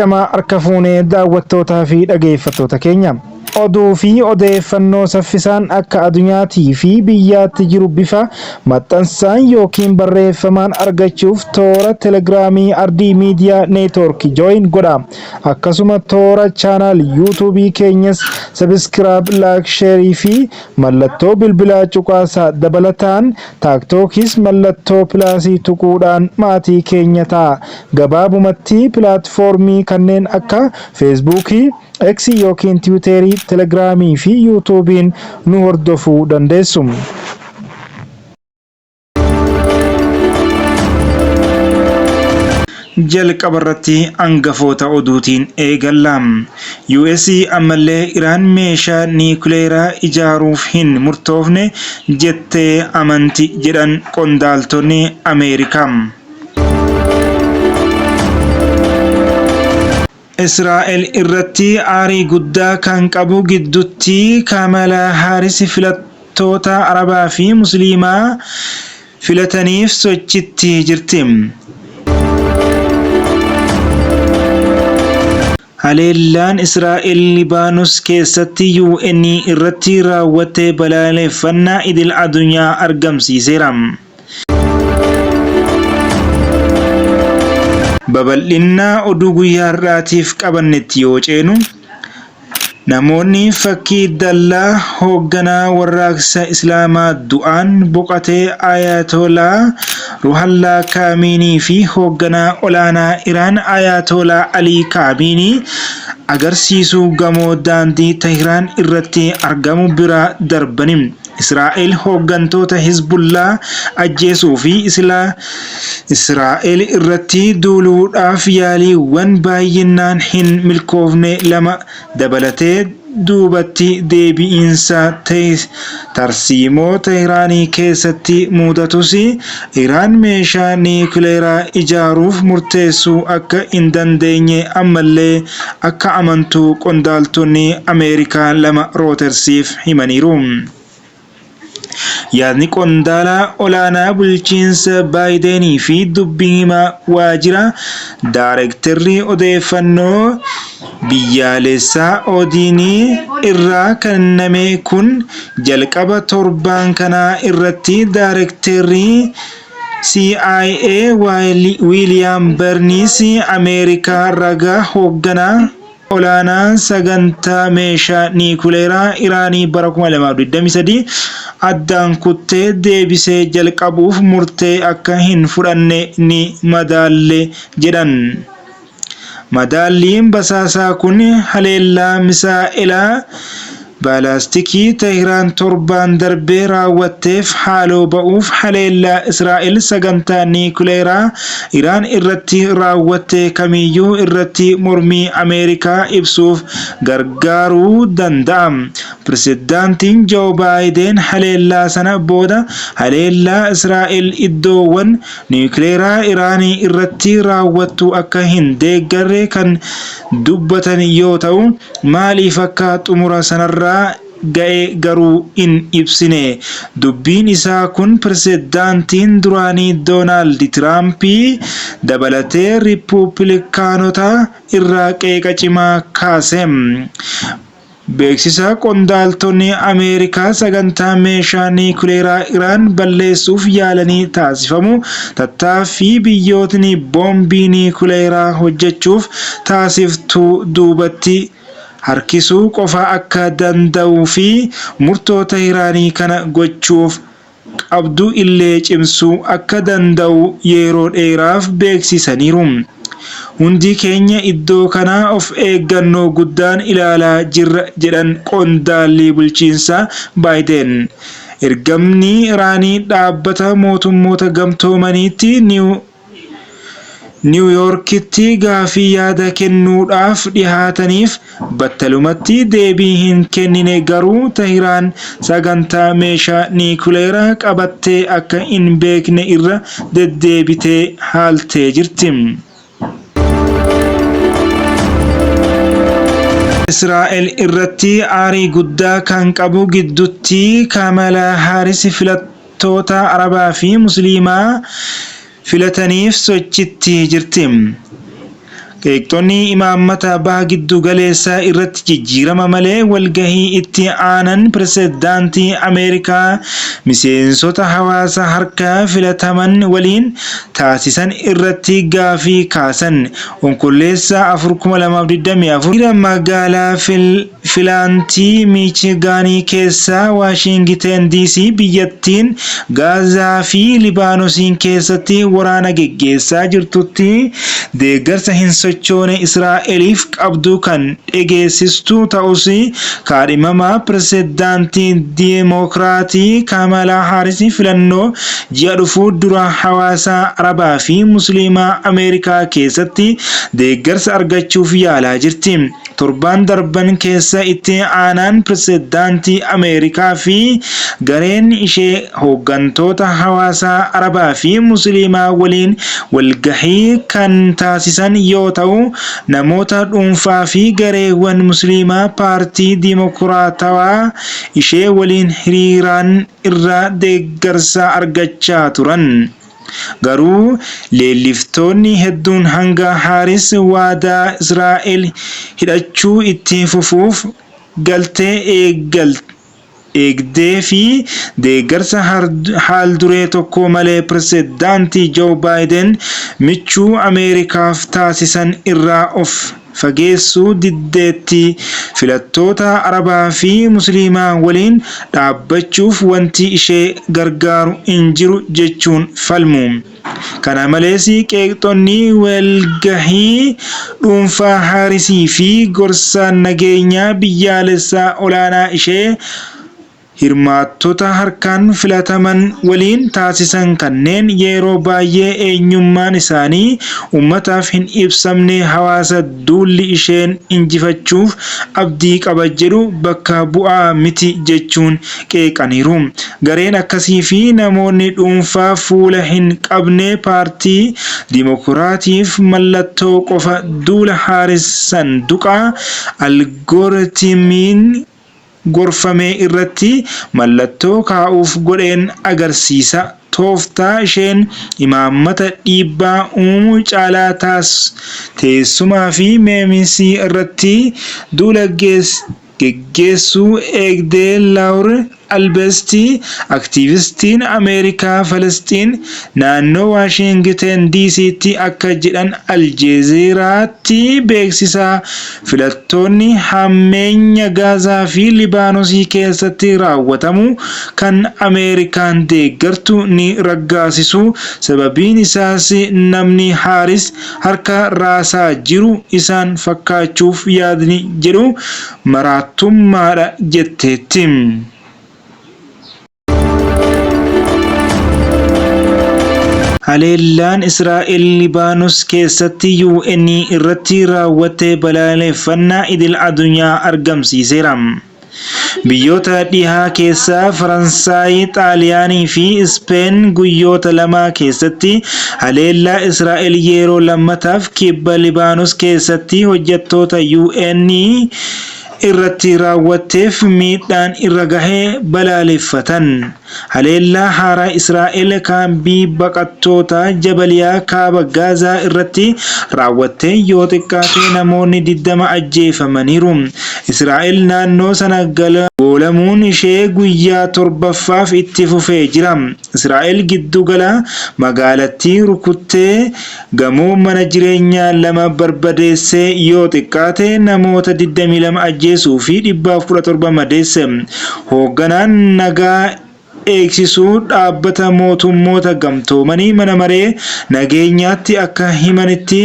Ashamaa harka fuunee daawwattootaa fi dhageeffattoota keenya. Oduu fi odeeffannoo saffisaan akka adunyaatii fi biyyaatti jiru bifa maxxansaan yookiin barreeffamaan argachuuf toora Telegiraamii Ardii Miidiyaa Neetwoork join godha. Akkasuma toora channel YouTube keenyas subscribe, like, share fi mallattoo bilbilaa cuqaasaa. Dabalataan Taaktookis mallattoo pilaasii tuquudhaan maatii keenya ta'a. Gabaabumatti pilaatfoormii kanneen akka Feesbuukii, X yookiin Tiwuteerii, Telegiraamii fi Yuutuubiin nu hordofuu dandeessu. Jalqaba irratti angafoota oduutiin eegalla. US ammallee Iraan meeshaa niikuleeraa ijaaruuf hin murtoofne jettee amanti jedhan qondaaltonni Ameerikaa. Israa'el irratti aarii guddaa kan qabu gidduutti Kaamalaa Haaris filattoota Arabaa fi Musliimaa filataniif sochitti jirti. Haleellaan Israa'el Libaanos keessatti UN irratti raawwatte balaaleffannaa idil-adunyaa argamsiiseera. Babal'inna oduu guyyaa har'aatiif qabannetti yoo ceenu, namoonni fakkii dallaa hoogganaa warraaqsa Islaamaa du'aan boqatee Ayatolaa Ruhallaa Kaamiinii fi hoogganaa olaanaa Iraan Ayatolaa Alii Kaamiinii agarsiisu gamoo daandii Tehiraan irratti argamu bira darbani. Israa'el hooggantoota Hizbullaa ajjeesuu fi Israa'el irratti duuluudhaaf yaaliiwwan baay'inaan hin milkoofne lama dabalatee duubatti deebi'iinsa tarsiimoo Tehiraanii keessatti mudatus, Iraan meeshaa niwukileeraa ijaaruuf murteessuu akka hin dandeenye ammallee akka amantu qondaaltonni Ameerikaa lama Rootersiif himaniiru. Yaadni qondaala olaanaa bulchiinsa Baayideenii fi dubbi himaa waajjira daarektarri odeeffannoo biyyaalessaa Odiinii irraa kenname kun jalqaba torbaan kanaa irratti daarektarri CIA Wiiliyaam Barniis Ameerikaa ragaa hoogganaa olaanaa sagantaa meeshaa niikuleeraa Iraanii bara 2023 addaan kuttee deebisee jalqabuuf murtee akka hin fudhanne ni madaalle jedhan. Madaalliin basaasaa kun haleellaa misaa'ela baalaastikii Tehiraan torbaan darbe raawwatteef haaloo ba'uuf haleellaa Israa'el sagantaa niikuleeraa Iraan irratti raawwatte kamiyyuu irratti mormii Ameerikaa ibsuuf gargaaruu danda'a. Pirezidaantiin Joo Baayideen haleellaa sana booda haleellaa Israa'el iddoowwan Niwukileeraa Iraanii irratti raawwattu akka hin deeggarre kan dubbatan yoo ta'u, maaliif akka xumura sanarra ga'e garuu hin ibsine. Dubbiin isaa kun pirezidaantiin duraanii Doonaald Tiraampi dabalatee Rippuplikaanota irraa qeeqa cimaa kaase. Beeksisa qondaaltonni Ameerikaa sagantaa meeshaa niikuleeraa Iraan balleessuuf yaalanii taasifamu tattaaffii biyyootni boombii niikuleeraa hojjechuuf taasiftu duubatti harkisuu qofa akka danda'uu fi murtoo Tehiraanii kana gochuuf qabdu illee cimsuu akka danda'u yeroo dheeraaf beeksisaniiru. Hundi keenya iddoo kana of eeggannoo guddaan ilaalaa jirra jedhan qondaalli bulchiinsa Baayiden. Ergamni Iraanii Dhaabbata Mootummoota Gamtoomaniitti Niiw Niiw Yoorkitti gaaffii yaada kennuudhaaf dhihaataniif battalumatti deebii hin kennine garuu Tehiraan sagantaa meeshaa niikuleeraa qabattee akka hin beekne irra deddeebitee haaltee jirti. Israa'el irratti aarii guddaa kan qabu gidduutti Kaamalaa Haaris filattoota Arabaa fi Musliimaa filataniif sochitti jirti. Qeeqxonni imaammata Baha Giddu Galeessaa irratti jijjiirama malee walgahii itti aanan pirezidaantii Ameerikaa miseensota hawaasa harka filataman waliin taasisan irratti gaafii kaasan. Onkololeessa 4, 2024 hiriira magaalaa Filaantii Miichigaanii keessaa Waashiingiten DC biyyattiin Gaazaa fi Libaanosiin keessatti waraana geggeessaa jirtutti deeggarsa hin sochoone Israa'eliif qabdu kan dhegeessistu ta'us kaadhimamaa pirezidaantii Dimookiraatii Kaamalaa Haaris filannoo ji'a dhufu dura hawaasa Arabaa fi Musliimaa Ameerikaa keessatti deeggarsa argachuuf yaalaa jirti. Torbaan darban keessa itti aanaan pirezidaantii Ameerikaa fi gareen ishee hooggantoota hawaasaa Arabaa fi Musliimaa waliin walgahii kan taasisan yoo ta'u, namoota dhuunfaa fi gareewwan Musliimaa paartii Dimokiraatawaa ishee waliin hiriiraan irraa deeggarsa argachaa turan. Garuu leelliftoonni hedduun hanga Haaris waadaa Israa'el hidhachuu itti fufuuf galte eegdee fi deeggarsa haal-duree tokko malee Pirezidaanti Joo Baayiden michuu Ameerikaaf taasisan irraa of fageessuu diddeetti filattoota Arabaa fi Musliimaa waliin dhaabbachuuf wanti ishee gargaaru hin jiru jechuun falmu. Kana malees qeeqxonni walgahii dhuunfaa Haarisii fi gorsaan nageenyaa biyyaalessaa olaanaa ishee hirmaattota harkaan filataman waliin taasisan kanneen yeroo baay'ee eenyummaan isaanii ummataaf hin ibsamne hawaasa duulli isheen injifachuuf abdii qaba jedhu bakka bu'aa miti jechuun qeeqaniiru. Gareen akkasii fi namoonni dhuunfaa fuula hin qabne paartii Dimokiraatiif mallattoo qofa duula Haaris sanduqa algoritimiin gorfame irratti mallattoo kaa'uuf godheen agarsiisa. Tooftaa isheen imaammata dhiibbaa uumuu caalaa teessumaa fi memes irratti duula geggeessuu eegdee Laawur Albesti, aktiivistiin Ameerikaa Falasxiin naannoo Waashiingiten DCtti akka jedhan Aljeeziiraatti beeksisaa filattoonni hammeenya Gaazaa fi Libaanosii keessatti raawwatamu kan Ameerikaan deeggartu ni raggaasisu, sababiin isaas namni Haaris harka raasaa jiru isaan fakkaachuuf yaadni jedhu maraattummaadha jetteetti. Haleellaan Israa'el Libaanos keessatti UN irratti raawwatte balaaleffannaa idil-addunyaa argamsiiseera. Biyyoota dhihaa keessaa Faransaay, Xaaliyaanii fi Ispeen guyyoota lama keessatti haleellaa Israa'el yeroo lammataaf kibba Libaanos keessatti hojjettoota UN irratti raawwatteef miidhaan irra gahe balaaleffatan. Haleellaa haaraa Israa'el kaambii baqattootaa Jabaliyaa kaaba Gaazaa irratti raawwatteen yoo xiqqaate namoonni 20 ajjeefamaniiru. Israa'el naannoo sana goolamuun ishee guyyaa torbaffaaf itti fufee jira. Israa'el giddu gala magaalattii rukuttee gamoo mana jireenyaa lama barbadeessee yoo xiqqaate namoota 22 ajjeesuu fi 117 madeesse. Hoogganaan nagaa eegsisuu dhaabbata mootummoota gamtoomanii mana maree nageenyaatti akka himanitti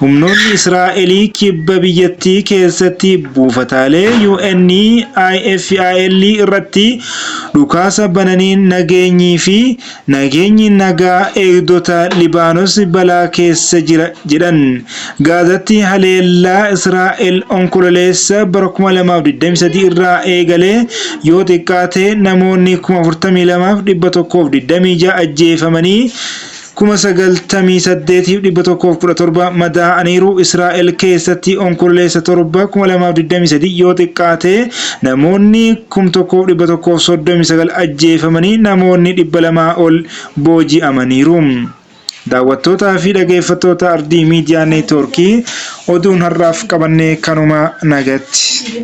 humnoonni Israa'elii kibba biyyattii keessatti buufataalee UNIFIL irratti dhukaasa bananiin nageenyii fi Nageenyi nagaa eegdota Libaanos balaa keessa jira jedhan. Gaazatti haleellaa Israa'el Onkololeessa bara 2023 irraa eegalee yoo xiqqaate namoonni 42,126 ajjeefamanii 98,117 madaa'aniiru. Israa'el keessatti Onkololeessa 7, 2023 yoo xiqqaate namoonni 1,139 ajjeefamanii namoonni 200 ol booji'amaniiru. Daawwattootaa fi dhageeffattoota Ardii Miidiyaa Neetwoorkii, oduun har'aaf qabannee kanuma, nagatti.